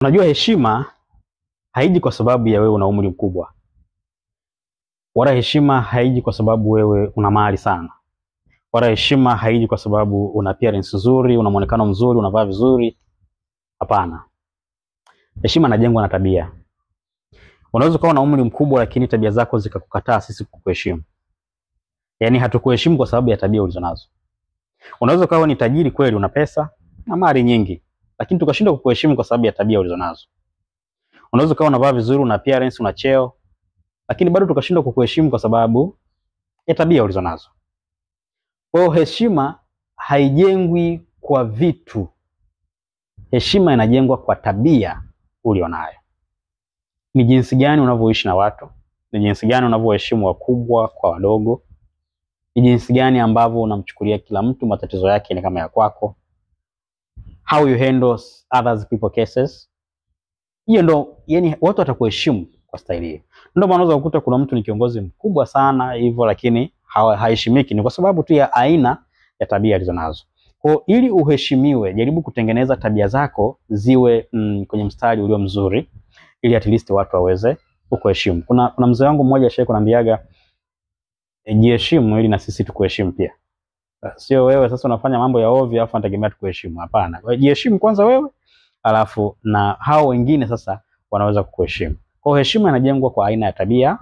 Unajua, heshima haiji kwa sababu ya wewe una umri mkubwa, wala heshima haiji kwa sababu wewe una mali sana, wala heshima haiji kwa sababu una appearance nzuri, una muonekano mzuri, unavaa vizuri. Hapana, heshima inajengwa na tabia. Unaweza ukawa na umri mkubwa, lakini tabia zako zikakukataa sisi kukuheshimu. Yaani hatukuheshimu kwa sababu ya tabia ulizonazo. Unaweza ukawa ni tajiri kweli, una pesa na mali nyingi, lakini tukashindwa kukuheshimu kwa sababu ya tabia ulizonazo. Unaweza ukawa unavaa vizuri, una appearance, una cheo, lakini bado tukashindwa kukuheshimu kwa sababu ya tabia ulizonazo. Kwa hiyo heshima haijengwi kwa vitu, heshima inajengwa kwa tabia ulionayo. Ni jinsi gani unavyoishi na watu, ni jinsi gani unavyoheshimu wakubwa kwa wadogo, ni jinsi gani ambavyo unamchukulia kila mtu matatizo yake ni kama ya kwako, how you handle others people cases. Hiyo ndo, yani watu watakuheshimu kwa staili hiyo. Ndio maana unaweza kukuta kuna mtu ni kiongozi mkubwa sana hivyo, lakini haheshimiki, ni kwa sababu tu ya aina ya tabia alizonazo. Kwa hiyo ili uheshimiwe, jaribu kutengeneza tabia zako ziwe kwenye mstari ulio mzuri, ili at least watu waweze kukuheshimu. Kuna mzee wangu mmoja ashaye kunambiaga, jiheshimu ili na sisi tukuheshimu pia. Sio wewe sasa unafanya mambo ya ovyo alafu unategemea tukuheshimu. Hapana. Kwa hiyo jiheshimu kwanza wewe, alafu na hao wengine sasa wanaweza kukuheshimu. Kwa hiyo heshima inajengwa kwa aina ya tabia